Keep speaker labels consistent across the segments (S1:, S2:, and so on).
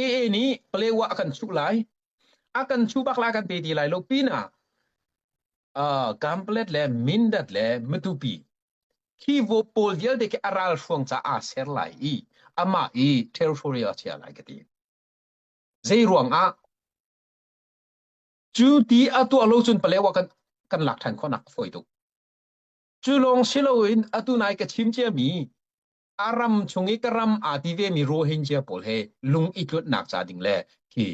S1: AA nih Palewa a kan chuh lai. A kan chuh bak lai kan pe ti lai lo pinah Kanpalet le Mindat le Matupi khi vo pawl vialte khi a ralhruang ca aa ser lai i amah i territory a chia lai ka ti. Zei ruang ah cu ti a tuah lo cun Palewa kan kan lak ṭhan khawhnak a fawi tuk. Cu lawng si loin atu nai ka chim ciami a ram chung i ka ram aa ti vemi Rohingya pawl he lung i tlutnak ca ding le khi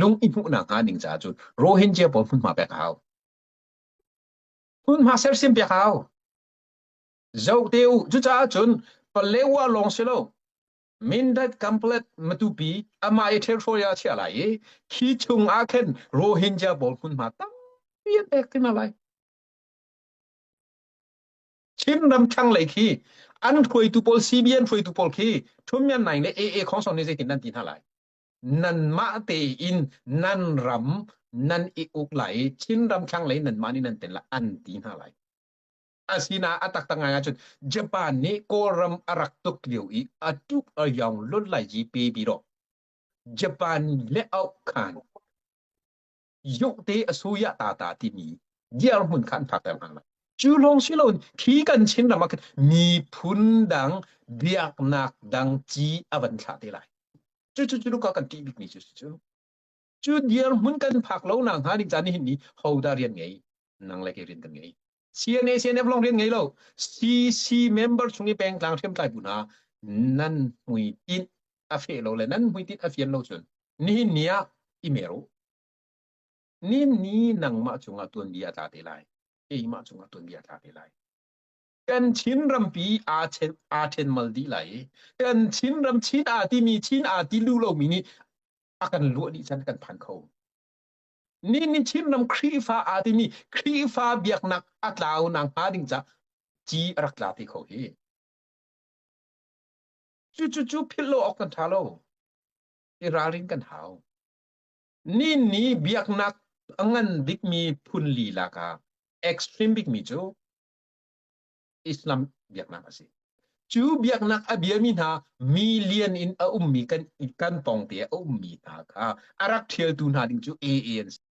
S1: lung i hmuhnak hnga ding caah cun Rohingya pawl hmunhma pek a hau. Hmunhma sersiam piak a hau. Zoh te u, cucaah cun Palewa lawng si lo, Mindat Kamplet Matupi amah i ṭhelhrawi ah a chiah lai i khi chung ah khin Rohingya pawl hmunhma tampi an pek te hna lai. Chinram thlanglei khi an hruaitu pawl CBN hruaitu pawl khi Thum Myan Naing le AA Khongsong nih zeitin nan ti hna lai? Nanmah tein nan ram nan i uk lai i Chinram thlanglei nanmah nih nan ten lai an ti hna lai. Asina a taktak ngai ahcun Japan nih Kawlram a rak tuk lio i a tuk a yaung lun lai ji pe bi ro. Japan le auh khan yukte asuya ta ta timi dirhmun kha an phakter hna lai. Cu lawng si loin khi kan Chinram ah khin miphun dang biaknak dang ci a van thlah te lai. Cu cu cu ka kan ṭih bikmi cu cu. Cu dirhmun kan phak lo nak hnga ding caan nihin ni hodah rian ngei nang le kei rian kan ngei. CNA CNF lawng rian ngei lo CC member chung i pengtlang hriamtlai bu hna nan hmuitinh a feh lo le nan hmuitinh a fian lo cun nihin ni ah i mer u. Ni ni nangmah cungah tuanbia a tla te lai. Keimah cungah tuanbia a tla te lai. Kan Chin rampi aa chen aa ṭhen mal dih lai i kan Chin ram Chin aa timi Chin aa ti lu lomi nih a kan luah dih can kan phan kho. Ni ni Chinram Khrihfa aa timi Khrihfa biaknak a tlau nak hnga ding ca ci a rak tla ti kho hi. Cu cu cu philh lo awk kan ṭha lo. I ralrin kan hau. Ni ni biaknak a ngan bikmi phun lila ka extreme bikmi cu Islam biaknak a si. Cu biaknak a biami hna million in a ummi kan kan pawngte a ummi hna kha a rak ṭhialtu hna ding cu AA an si.